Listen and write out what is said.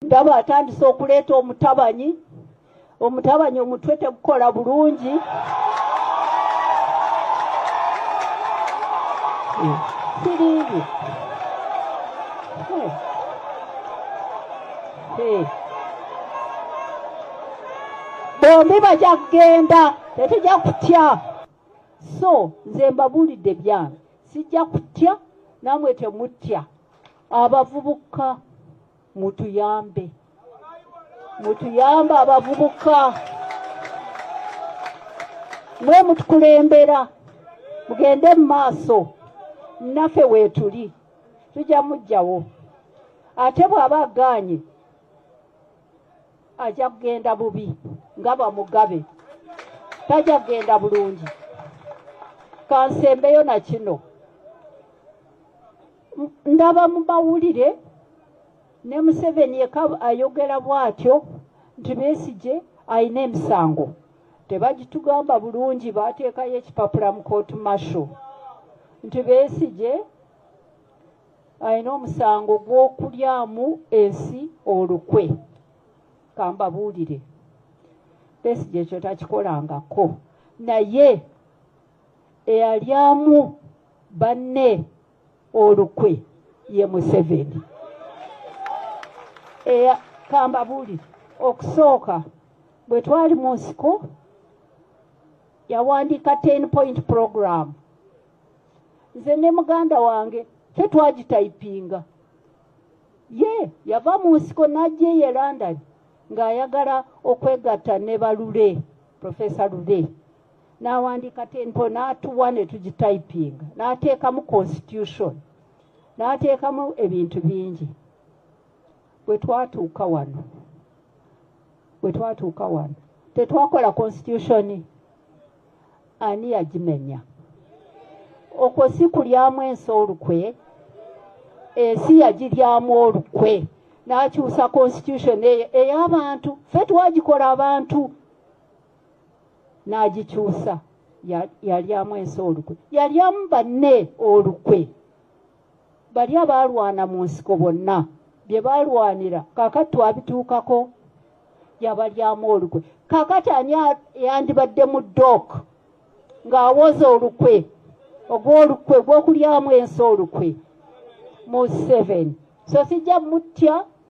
Ndaba atandise okuleeta omutabanyi, omutabanyi omutwe tegukola bulungi. Siriibi. Bombi bajja kugenda, tetujja kutya. So nze mbabuulidde byange, sijja kutya, namwe temutya. Abavubuka mutuyambe, mutuyambe abavubuka, mwe mutukulembera, mugende mu maaso, naffe weetuli, tujja mujjawo. Ate bw'aba agaanye ajja kugenda bubi nga bamugabe, tajja kugenda bulungi. Kansembeyo na kino, ndaba mu mawulire ne Museveni yeka ayogera bw'atyo nti Besigye alina emisango, tebagitugamba bulungi, baateekayo ekipapula mu court martial nti Besigye alina omusango gw'okulyamu ensi olukwe. Kambabuulire, Besigye ekyo takikolangako, naye eyalyamu banne olukwe ye Museveni. Kambabuulire, okusooka bwe twali mu nsiko yawandiika 10 point program, nze ne muganda wange ffe twagitayipinga. Ye yava mu nsiko n'ajja eyo e London ng'ayagala okwegatta ne Balule, Professor Lule, n'awandiika 10 point n'atuwa ne tugitayipinga, n'ateekamu constitution, n'ateekamu ebintu bingi. Bwe twatuuka wano, bwe twatuuka wano tetwakola constitution, ani yagimenya? Okwo si kulyamu ensi olukwe? Ensi yagiryamu olukwe n'akyusa constitution eyo ey'abantu, ffe twagikola abantu, n'agikyusa. Yalyamu ensi olukwe, yalyamu banne olukwe, bali abaalwana mu nsiko bonna bye baalwanira kaakati twabituukako, yabalyamu olukwe. Kaakati ani yandibadde mu dock ng'awoza olukwe ogw'olukwe gw'okulyamu ensi olukwe? Museveni. So sijja mutya.